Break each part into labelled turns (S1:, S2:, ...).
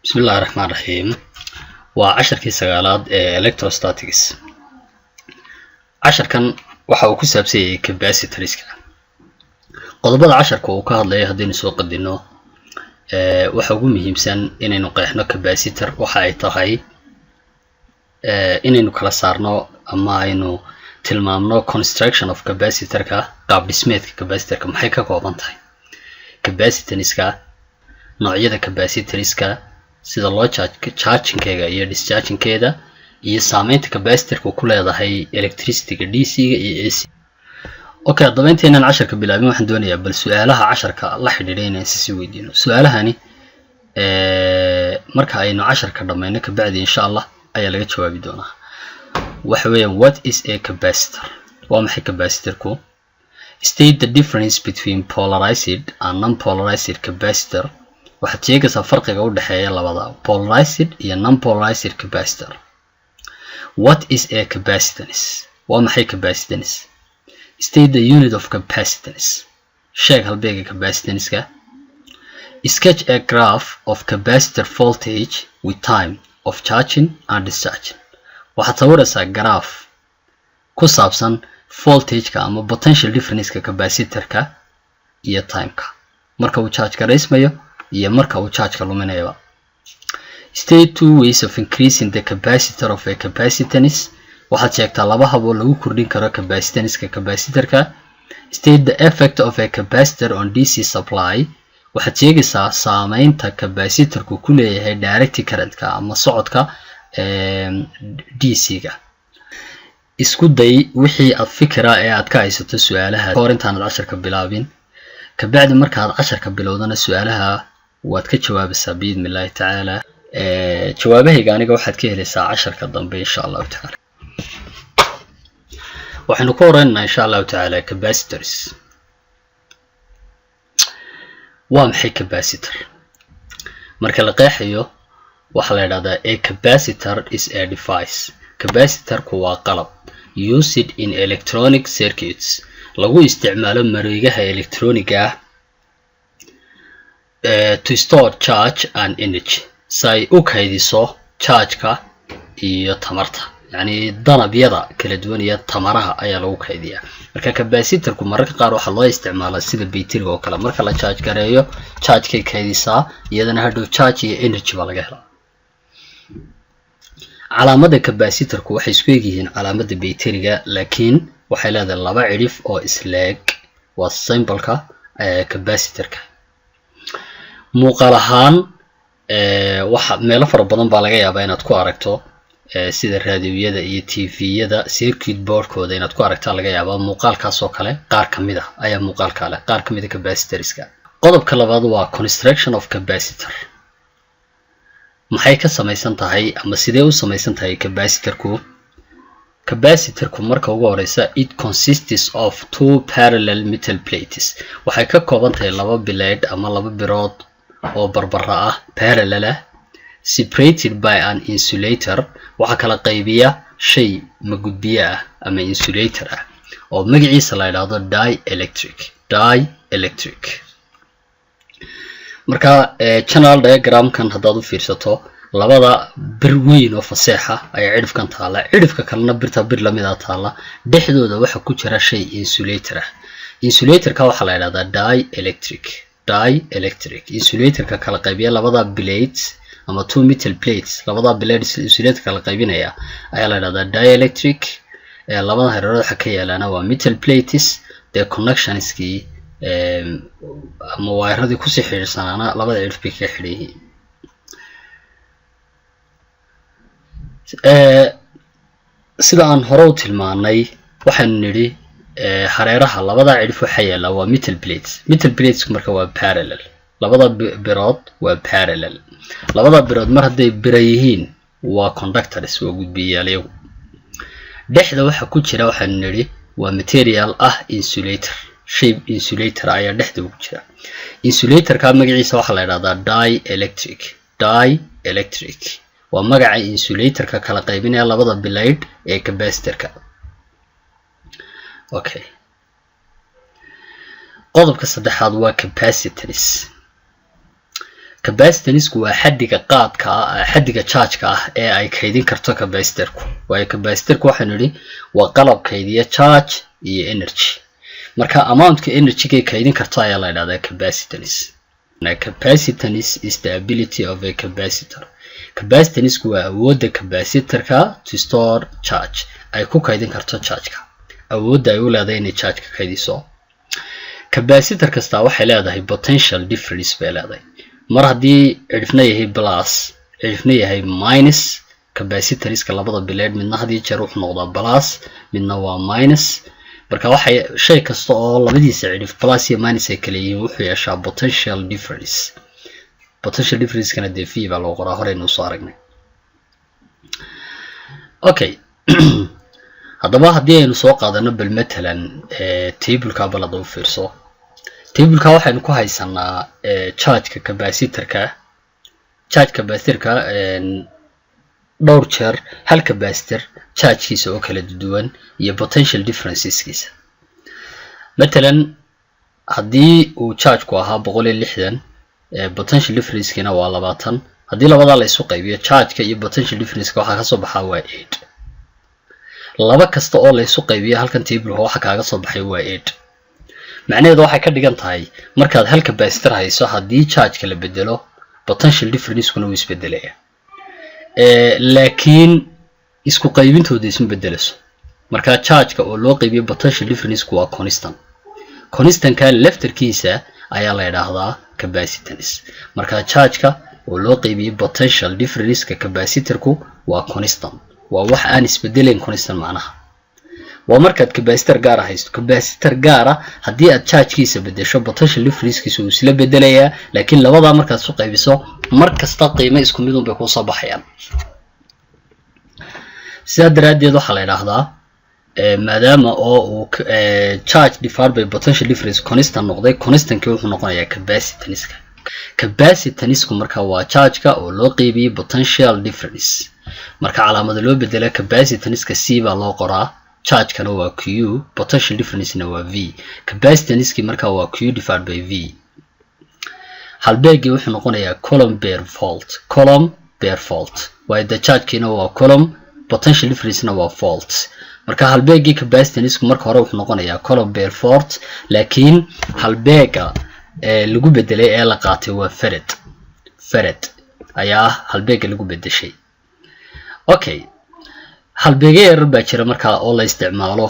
S1: Bismillahi raxmaan raxiim. Waa casharkii sagaalaad ee electrostatics. Casharkan waxa uu ku saabsan yahay capacitorska. Qodobada casharka uu ka hadlayo haddaynu soo qadino, waxa ugu muhiimsan inaynu qeexno capacitor waxa ay tahay, inaynu kala saarno ama aynu tilmaamno construction of capacitorka, qaab dhismeedka capacitorka, maxay ka kooban tahay capacitanceska, noocyada capacitorska, sida loo chargingkeega iyo dischargingkeeda, iyo saameynta capacitorka ku leedahay electricityga DC-ga iyo AC. Okay, haddaba intaynaan casharka bilaabin, waxaan doonayaa bal su-aalaha casharka la xidhiidha inaan sii weydiino. Su-aalahani marka aynu casharka dhammayno kabacdi, insha Allah, ayaa laga jawaabi doonaa. Waxa weeyaan: what is a capacitor? Waa maxay capacitorku? State the difference between polarized and non-polarized capacitor. Waxaad sheegaysaa farqiga u dhexeeya labada polarized iyo non-polarized capacitor. What is a capacitance? Waa maxay capacitance? State the unit of capacitance. Sheeg halbeega capacitance-ka. Sketch a graph of capacitor voltage with time of charging and discharging. Waxaad sawiraysaa graph ku saabsan voltageka ama potential difference-ka capacitor-ka iyo timeka marka uu charge garaysmayo iyo marka uu chargeka luminayaba. State two ways of increasing the capacitor of a capacitance. Waxaad sheegtaa laba hab oo lagu kordhin karo capacitance-ka capacitor-ka. State the effect of a capacitor on DC supply. Waxaad sheegaysaa saameynta capacitorku ku leeyahay direct current-ka ama socodka DC-ga. Isku day wixii aad fikira ee aad ka haysato su-aalaha kahor intaanad casharka bilaabin. Kabacdi markaad casharka bilowdana, su-aalaha waad ka jawaabaysaa, biidni illahi tacaala. Jawaabahayga aniga waxaad ka helaysaa casharka dambe, insha Allahu tacaala. Waxaynu ku horeynaynaa, insha Allahu tacaala, capacitors. Waa maxay capacitor? Marka la qeexayo, waxaa la yidhahdaa: a capacitor is a device, capacitorku waa qalab, used in electronic circuits, lagu isticmaalo mareegaha electroniga ah, to store charge and energy, si ay u kaydiso chargeka iyo tamarta, yacni danabyada kala duwan iyo tamaraha ayaa lagu kaydiyaa. Marka capacitorku mararka qaar waxaa loo isticmaalaa sida bayteriga oo kale. Marka la charge gareeyo, chargekay kaydisaa, iyadana hadhow charge iyo energy baa laga helaa. Calaamada capacitorku waxay isku egyihiin calaamada bayteriga, laakiin waxay leedahay laba cidhif oo isleeg. Waa symbolka capacitorka. Muuqaal ahaan, waxa meelo fara badan baa laga yaabaa inaad ku aragto, sida raadiyada iyo TV-yada circuit boardkooda inaad ku aragtaa laga yaabaa muuqaalkaas oo kale. Qaar kamid ah ayaa muuqaalka leh, qaar kamid a capacitorska. Qodobka labaad waa construction of capacitor. Maxay ka samaysan tahay ama sidee u samaysan tahay capacitorku? Capacitorku marka ugu horeysa, it consists of two parallel metal plates. Waxay ka kooban tahay laba bileed ama laba birood oo barbara ah, parallel ah, separated by an insulator. Waxaa kala qaybiya shay magudbiye ah ama insulator ah oo magaciisa la yidhaahdo dielectric. Dielectric. Marka general diagramkan haddaad u fiirsato, labada bir weyn oo faseexa ayaa cidhifkan taala, cidhifka kalena birta bir lamida taala. Dhexdooda waxaa ku jira shay insulator ah. Insulatorka waxaa la yidhahdaa dielectric. Dielectric insulatorka kala qaybiya labada plates ama two metal plates, labada plates insulator kala qaybinaya ayaa la yidhahdaa dielectric. Labada hareerood waxa ka yaalaana waa metal plates. Dee connectionskii ama wayradii kusii xidhiirsanaana labada cidhif bay kaga xidhan yihiin. Sida aan hore u tilmaanay, waxaanu nidhi hareeraha labada cidhif waxaa yaala waa metal plates. Metal plates marka waa parallel. Labada birood waa parallel. Labada birood mar hadday bira yihiin, waa conductors, waa gudbiyayaal iyagu. Dhexda waxa ku jira, waxaanu nidhi, waa material ah insulator. Shay insulator ayaa dhexda ugu jira. Insulatorka magaciisa waxaa la yidhahdaa dielectric. Dielectric waa magaca insulatorka kala qaybinaya labada bilayd ee capacitorka. Okay, qodobka saddexaad waa capacitance. Capacitanceku waa xaddiga qaadka ah, xaddiga chargeka ah ee ay kaydin karto capacitorku. Waayo, capacitorku waxaynu idhi waa qalab kaydiya charge iyo energy. Marka amountka energygay kaydin karto ayaa la idhahdaa capacitance. Capacitance is the ability of a capacitor, capacitanceku waa awoodda capacitorka, to store charge, ay ku kaydin karto chargeka, awoodda ay u leedahay inay chargeka kaydiso. Capacitor kastaa waxay leedahay potential difference bay leedahay. Mar haddii cidhifna yahay plus, cidhifna yahay minus, capacitorska labada bileed midna hadii jeer wuxuu noqdaa plus, midna waa minus. Marka waxay shay kasta oo labadiisa cidhif plus iyo minus ay kala yihiin wuxuu yeeshaa potential difference. Potential differencekana dee v baa loo qoraa, horeynu usoo aragnay. Okay, haddaba haddii aynu soo qaadano bal matalan tableka, bal hadda u fiirso tableka, waxaynu ku haysanaa chargeka capacitorka, charge capacitorka dhowr jeer, hal capacitor chargekiisa oo kala duwan iyo potential differenceskiisa. Matalan haddii uu chargeku ahaa 160, potential differencekiina waa 20. Haddii labadaa la isu qaybiyo, chargeka iyo potential differenceka, waxaa kasoo baxaa waa 8. Laba kasta oo la isu qaybiyo halkan tableka waxa kaaga soo baxay waa 8. Macnaheedu waxay ka dhigan tahay, markaad hal capacitor hayso, haddii chargeka la bedelo, potential differencekuna wuu isbedelaya, laakiin isku qaybintooda isma bedelayso. Marka chargeka oo loo qaybiyo potential differenceku waa constant. Constantka laftarkiisa ayaa la yidhaahdaa capacitance. Marka chargeka oo loo qaybiyey potential differenceka capacitorku waa constant, waa wax aan isbedelayn. Constant macnaha waa markaad capacitor gaara haysto. Capacitor gaara haddii aad chargekiisa bedesho, potential differencekiisa wuu isla bedelayaa, laakiin labadaa markaad isu qaybiso, mar kasta qiimo isku mid un bay kuusoo baxayaan. Sidaa daraaddeed waxaa la yidhaahdaa, maadaama oo uu charge divided by potential difference constant noqday, constantkii wuxuu noqonayaa capacitanceka. Capacitanceku marka waa chargeka oo loo qeybiyey potential difference. Marka calaamada loo bedela, capacitanceka C baa loo qoraa, chargekana waa Q, potential differencena waa V. Capacitanceki marka waa Q divided by V. Halbeegii wuxuu noqonayaa coulomb per volt, coulomb per volt, waayo de chargekiina waa coulomb, potential differencena waa volt. Marka halbeegii capacitanceku marka hore wuxuu noqonayaa coulomb per volt, laakiin halbeega lagu bedelay ee la qaatay waa farad. Farad ayaa ah halbeega lagu bedeshay. Okay, halbeegyo yarar baa jira markaa oo la isticmaalo.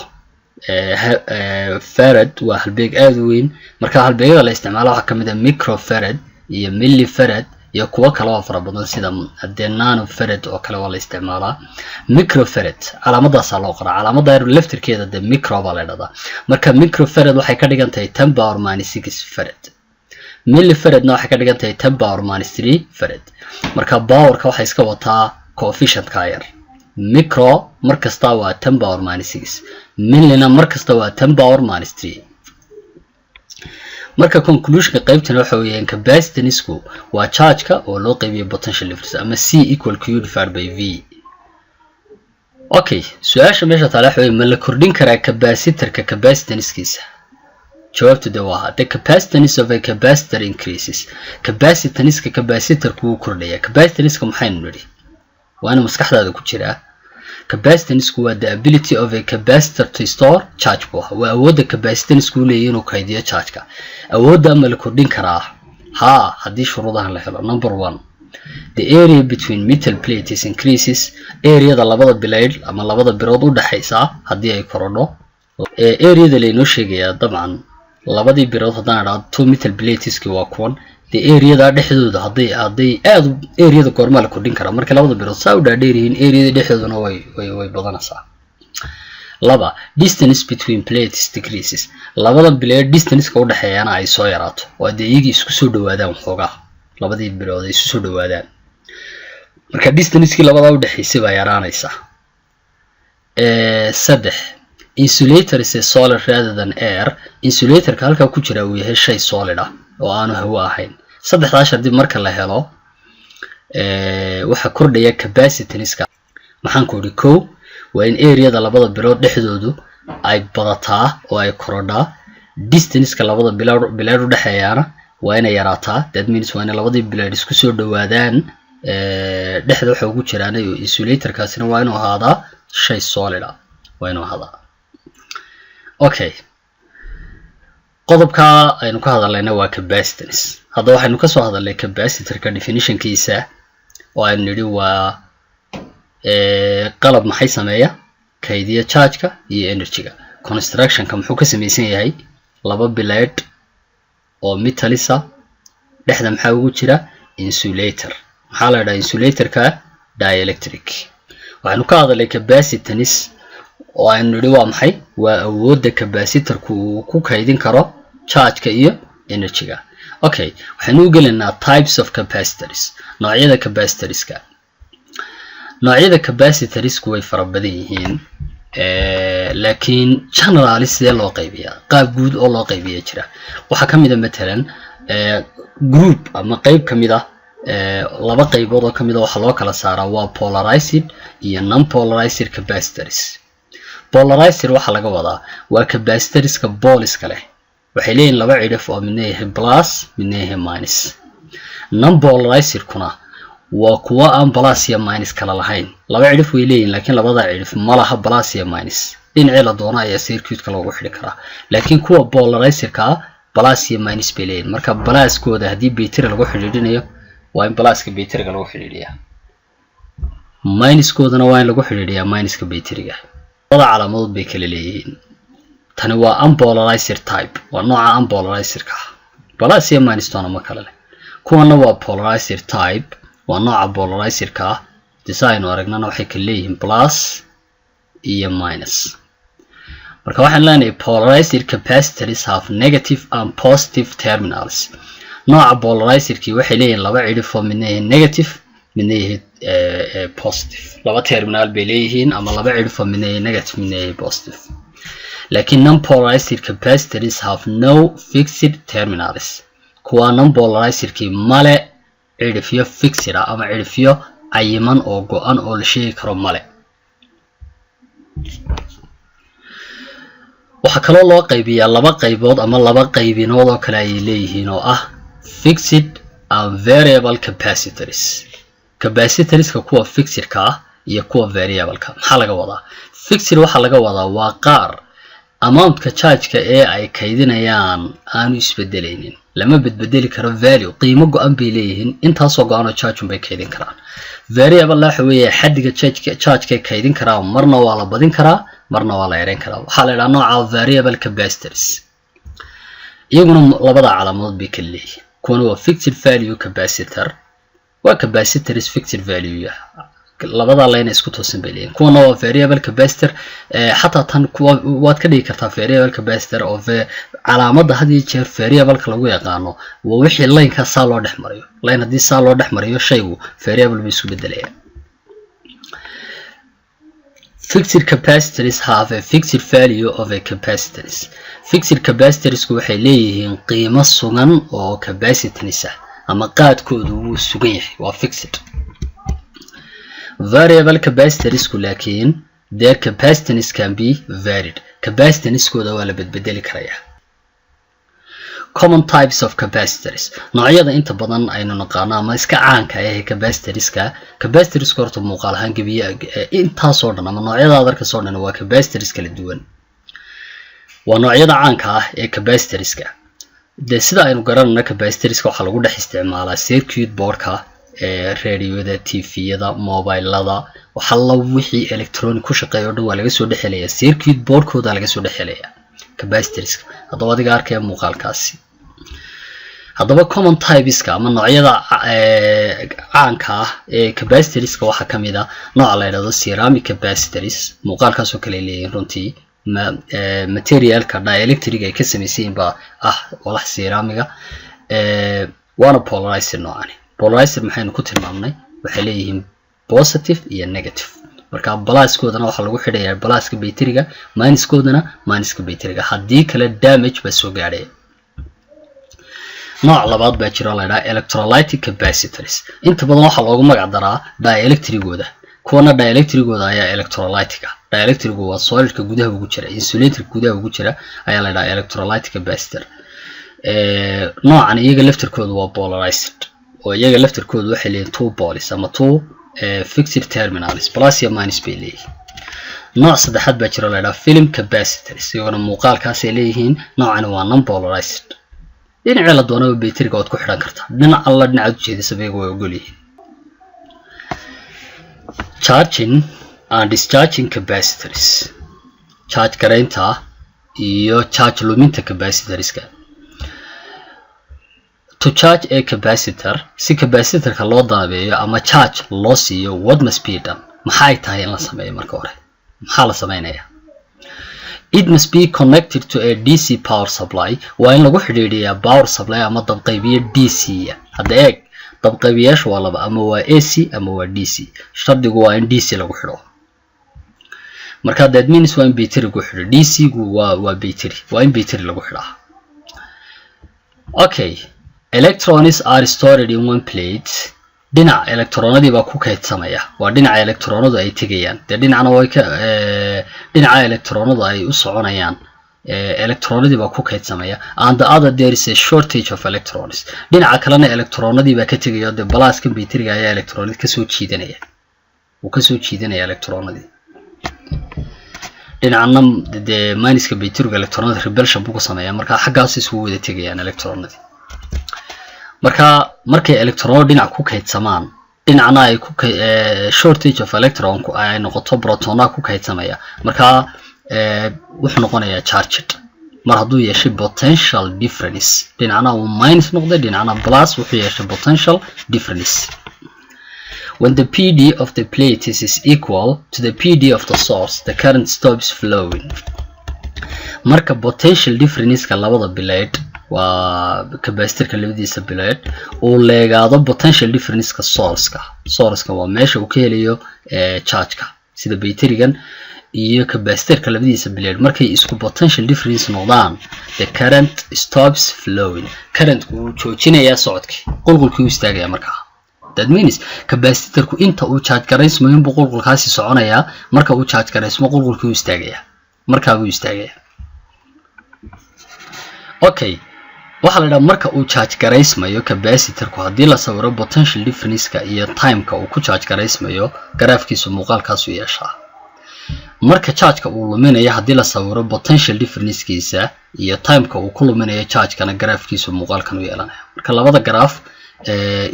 S1: Farad waa halbeeg aada u weyn. Marka halbeegyada la isticmaalo waxaa kamid ah microfarad iyo millifarad iyo kuwo kale oo fara badan, sida dee nanofarad oo kale waa la isticmaalaa. Microfarad calaamadaasaa loo qoraa, calaamada yar laftirkeeda dee micro baa la dhahdaa. Marka microfarad waxay ka dhigan tahay 10 power minus 6 farad. Millifaradna waxay ka dhigan tahay 10 power minus 3 farad. Marka powerka waxay iska wataa coefficientka yar. Micro mar kasta waa 10 power minus 6, millina mar kasta waa 10 power minus 3. Marka conclusionka qaybtani waxa weeyaan, capacitanceku waa chargeka oo loo qaybiyo potential difference, ama C equal Q divided by V. Okay, su-aasha meesha taale waxa weeye, ma la kordhin karaa capacitorka capacitancekiisa? Jawaabtu de waa the capacitance of a capacitor increases. Capacitanceka capacitorku wuu kordhaya. Capacitanceka maxaynu nidhi? Waa ina maskaxdaada ku jiraa. Capacitanceku waa the ability of a capacitor to store charge buu ahaa, waa awoodda capacitanceku leeyahy inuu kaydiyo chargeka. Awoodda ma la kordhin karaa? Haa, haddii shuruudahan la helo. Number one, the area between metal plates increases. Areada labada bilayd ama labada birood u dhexaysa haddii ay korodho. Areada laynoo sheegayaa dabcan labadii birood, haddaan idhahdo two metal plateski waa kuwan dee, areada dhexdooda hadday aada, areada goormaa la kordhin karaa? Markay labada birood saa u dhaadheer yihiin, areada dhexdooduna way badanaysaa. Laba, distance between plates decreases. Labada bileed distanceka udhexeeyana ay soo yaraato, oo dee iyagii isku soo dhawaadaan waxoogaa, labadii birood ay isu soo dhawaadaan, marka distancekii labadaa udhexaysay baa yaraanaysa. Saddex, insulator is a solid rather than air. Insulatorka halkaa ku jira uu yahay shay solid ah oo aanu hawo ahayn. Saddexdaa shardi marka la helo, waxaa kordhaya capacitanceka. Maxaan ku idhi? Kow, waa in areada labada birood dhexdoodu ay badataa oo ay korodhaa, distanceka labada bileed udhexeeyaana Waa inay yaraataa. That means waa inay labadii plate isku soo dhawaadaan. Dhexda waxa ugu jiraan insulatorkaasina waa inuu ahaadaa shay solid ah, waa inuu ahaadaa. Okay, qodobka aynu ka hadalnayna waa capacitance. Hadda waxaynu kasoo hadalnay capacitorka definitionkiisa, oo aynu nidhi waa qalab maxay sameeya? Kaydiya chargeka iyo energyga. Constructionka muxuu ka samaysan yahay? Laba plate oo metals ah. Dhexda maxaa ugu jira? Insulator. Maxaa la idhaha insulatorka? Dielectric. Waxaynu ka hadalnay capacitance, oo aynu nidhi waa maxay? Waa awoodda capacitorku uu ku kaydin karo chargeka iyo energyga. Okay, waxaynu u gelaynaa types of capacitors, noocyada capacitorska. Noocyada capacitorsku way fara badan yihiin, laakiin generally sidee loo qaybiyaa? Qaab guud oo loo qaybiya jira. Waxaa ka mid a matalan group ama qeyb ka mid ah, laba qaybood oo kamid a waxaa loo kala saaraa waa polarized iyo non polarized capacitors. Polarized waxaa laga wadaa waa capacitorska poleska leh. Waxay leeyihin laba cidhif oo midna yahay plus, midna yahay minus. Non polarizedkuna waa kuwo aan plus iyo minus kala lahayn. Laba cidhif way leeyihin, laakiin labada cidhif ma laha plus iyo minus. Dhinacii la doono ayaa circuitka loogu xidhi karaa. Laakiin kuwa polarizedka ah plus iyo minus bay leeyihin. Marka pluskooda haddii battery lagu xidhiidhinayo, waa in pluska batteryga lagu xidhiidhiyaa, minuskoodana waa in lagu xidhiidhiyaa minuska batteryga. Labada calaamadood bay kala leeyihiin. Tani waa unpolarized type, waa nooca unpolarizedka ah, plus iyo minus toona ma kale leh. Kuwana waa polarized type, waa nooca polarizedka ah. Design oo aragnana waxay kala leeyihiin plus iyo minus. Marka waxaan leenahay polarized capacitors have negative and positive terminals. Nooca polarizedkii waxay leeyihiin laba cidhif oo midna yahay negative, midna yahay positive. Laba terminal bay leeyihiin ama laba cidhif oo midna yahay negative, midna yahay positive. Laakiin non polarized capacitors have no fixed terminals. Kuwa non polarizedkii male cidhifyo fixed ah ama cidhifyo cayiman oo go-an oo la sheegi karo male. Waxaa kaloo loo qaybiyaa laba qaybood ama laba qaybinood oo kale ayay leeyihiin, oo ah fixed and variable capacitors, capacitorska kuwa fixedka ah iyo kuwa variableka. Maxaa laga wadaa fixed? Waxaa laga wadaa waa qaar amountka chargeka ee ay kaydinayaan aanu isbedelaynin, lama bedbedeli karo value, qiimo go-an bay leeyihiin, intaasoo go-an oo charge bay kaydin karaan. Variable waxa weeye xaddiga chargeka ay kaydin karaan, marna waa la badin karaa, marna waa la yareyn karaa. Waxaa la idhaha nooca variable capacitors. Iyaguna labada calaamadood bay kala leeyihiin. Kuwana waa fixed value capacitor, waa capacitors fixed value, labada line isku toosan bay leeyihin. Kuwana waa variable capacitor. Xataa tan kuwa waad ka dhigi kartaa variable capacitor, oo calaamadda had iyo jeer variableka lagu yaqaano waa wixii lineka saa loo dhex mariyo. Line haddii saa loo dhex mariyo, shaygu variable buu isku bedelaya. Fixed capacitors have a fixed value of a capacitance. Fixed capacitorsku waxay leeyihiin qiimo sugan oo capacitance ah, ama qaadkoodu wuu sugan yahay, waa fixed. Variable capacitorsku laakiin their capacitance can be varied, capacitancekooda waa la bedbedeli karayaa. Common types of capacitors, noocyada inta badan aynu naqaano ama iska caanka ah ee capacitorska. Capacitorska horta muuqaal ahaan gebiya intaasoo dhan ama noocyada aad arkasoo dhan waa capacitors kala duwan. Waa noocyada caanka ah ee capacitorska. Dee sida aynu garanayno, capacitorska waxaa lagu dhex isticmaalaa circuit boardka ee radioda, TV-yada, mobilada, waxalla wixii electronic ku shaqeeya o dhan waa laga soo dhex helaya, circuit boardkooda laga soo dhex helaya capacitorska. Haddaba adiga arkaya muuqaalkaasi. Haddaba common typeska ama noocyada caanka ah ee capacitorska waxaa kamid a nooca la yidhahdo ceramic capacitors. Muuqaalkaasoo kale leeyihiin runtii. Materialka dielectric ay ka samaysayiin baa ah walax ceramiga, waana polarized noocani. Polarized maxaynu ku tilmaamnay? Waxay leeyihiin positive iyo negative. Marka pluskoodana waxaa lagu xidhayaa pluska batteryga, minuskoodana minuska batteryga. Haddii kale damage baa soo gaadhaya. Nooc labaad baa jira oo la yidhaha electrolytic capacitors. Inta badan waxaa loogu magac daraa dielectrigooda. Kuwana dielectrigooda ayaa electrolytic ah. Dielectrigu waa solidka gudaha ugu jira, insulatorka gudaha ugu jira ayaa la yidhaha electrolytic capacitor. Noocan iyaga laftirkoodu waa polarized, oo iyaga laftirkoodu waxay leeyihin two poles ama two fixed terminals, plus iyo minus bay leeyihin. Nooc saddexaad baa jiro, la idhaha film capacitors. Iyaguna muuqaalkaasay leeyihiin. Noocani waa non polarized. Dhinacii la doonaba bayteriga waad ku xidhan kartaa, dhinac alla dhinacaad ujeedisaba iyagu way ogol yihiin. Charging and discharging capacitors, charge garaynta iyo charge luminta capacitorska. To charge a capacitor, si capacitorka loo danabeeyo ama charge loo siiyo, what must be done? Maxay tahay in la sameeyo? Marka hore maxaa la sameynaya? It must be connected to a DC power supply. Waa in lagu xidhiidhiyaa power supply ama dabqaybiye DC. Hadda eeg, dabqaybiyaashu waa laba: ama waa AC ama waa DC. Shardigu waa in DC lagu xidho. Marka that means waa in battery lagu xidho. DC gu waa battery, waa in battery lagu xidhaa. Okay, electrons are stored in one plate. Dhinac electronadii baa ku kaydsamaya, waa dhinaca electronadu ay tegayaan. Dee dhinacna way ka dhinaca electronadu ay u soconayaan, electronadii baa ku kaydsamaya. And the other, there is a shortage of electrons. Dhinaca kalena electronadii baa ka tegaya. Dee pluskan batteriga ayaa electronad kasoo jiidanaya, wuu kasoo jiidanaya electronadii. Dhinacna dee minuska batteriga electronada repulsion buu ku sameeya. Marka xaggaas isugu wada tegayaan electronadii. Marka markay electronadu dhinac ku kaydsamaan, dhinacna ay ku shortage of electronku ay noqoto, protona ku kaydsamaya. Marka wuxuu noqonayaa charged mar hadduu yeeshay potential difference. Dhinacna uu minus noqday, dhinacna plus, wuxuu yeeshay potential difference. When the PD of the plates is equal to the PD of the source, the current stops flowing. Marka potential difference-ka labada plate, waa capacitorka labadiisa plate, uu leegaado potential difference-ka source-ka. Source-ka waa meesha uu ka helayo charge-ka, sida bayterigan iyo capacitorka labadiisa plate, markay isku potential difference noqdaan, the current stops flowing. Currentku wuu joojinayaa socodkii, qulqulkii uu istaagaya markaa. That means capacitorku inta uu charge garaysmayo inbuu qulqulkaasi soconayaa. Marka uu charge garaysmo, qulqulkii uu istaagaya, markaa buu istaagaya. Okay, waxaa la idhaha marka uu charge garaysmayo capacitorku, haddii la sawiro potential difference-ka iyo timeka uu ku charge garaysmayo, garaafkiisu muuqaalkaasu yeeshaa. Marka chargeka uu luminayo, haddii la sawiro potential difference-kiisa iyo timeka uu ku luminayo chargekana, garaafkiisu muuqaalkan u yeelanaya. Marka labada garaaf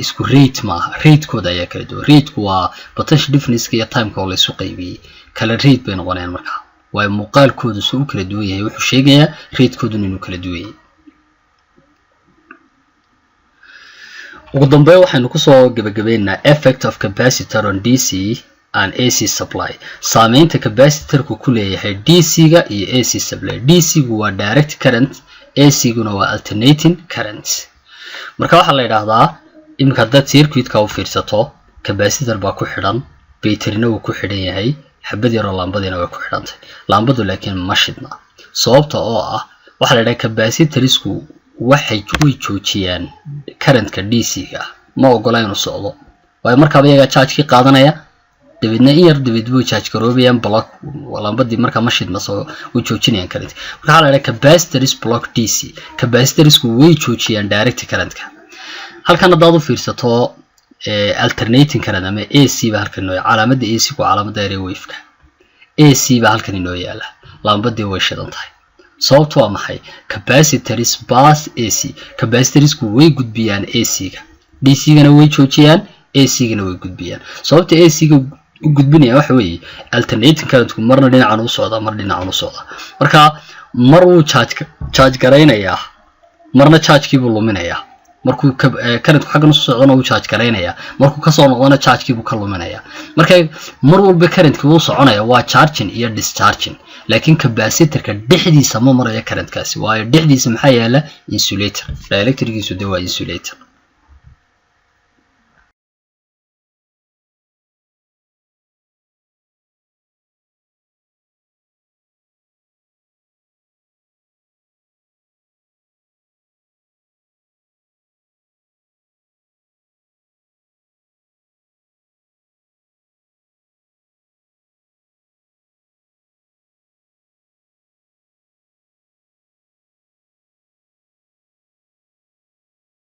S1: isku rate maaha, ratekooda ayaa kala duwan. Rateku waa potential difference-ka iyo timeka oo laysu qaybiyey. Kala rate bay noqonayaan markaa, waayo muuqaalkoodu su u kala duwan yahay wuxuu sheegayaa ratekooduna inuu kala duwan yahay. Ugu dambeyn waxaynu kusoo gebagabeynaa effect of capacitor on DC and AC supply, saameynta capacitorku ku leeyahay DC-ga iyo AC supply. DC-gu waa direct current, AC-guna waa alternating current. Marka waxaa la yidhaahdaa, iminka haddaad circuitka u fiirsato, capacitor baa ku xidhan, bayterina wuu ku xidhan yahay, xabad yaroo laambadiina way ku xidhantay. Laambadu laakiin ma shidna, sababta oo ah waxaa la yidhaha capacitorsku way joojiyaan currentka DC-ga, ma ogola inuu socdo. Waayo markaaba iyagaa chargekii qaadanaya, dabeedna in yar dabeed way charge garoobayaan, block laambadii markaa ma shidma, soo way joojinayaan current. Marka waxaa la yidhaha capacitors block DC. Capacitorsku way joojiyaan direct currentka. Halkan haddaad u fiirsato, alternating current ama AC ba halkan inoo, calaamadda AC ku calaamadda area waveka AC ba halkan inoo yaala. Laambadii way shidan tahay. Sababtu waa maxay? Capacitors pass AC. Capacitorsku way gudbiyaan AC-ga. DC-gana way joojiyaan, AC-gana way gudbiyaan. Sababta AC-ga u gudbinaya waxa weeye alternating currentku marna dhinacan u socdaa, mar dhinacan u socdaa. Marka mar wuu charge garaynayaa, marna chargekiibuu luminayaa. Markuu currentku xaggan usoo socdana wuu charge garaynayaa, markuu kasoo noqdona chargekiibuu ka luminayaa. Marka mar walba currentkii wuu soconaya, waa charging iyo discharging, laakiin capacitorka dhexdiisa ma marayo currentkaasi. Waayo dhexdiisa maxaa yaala? Insulator. Dielectriciisu de waa insulator.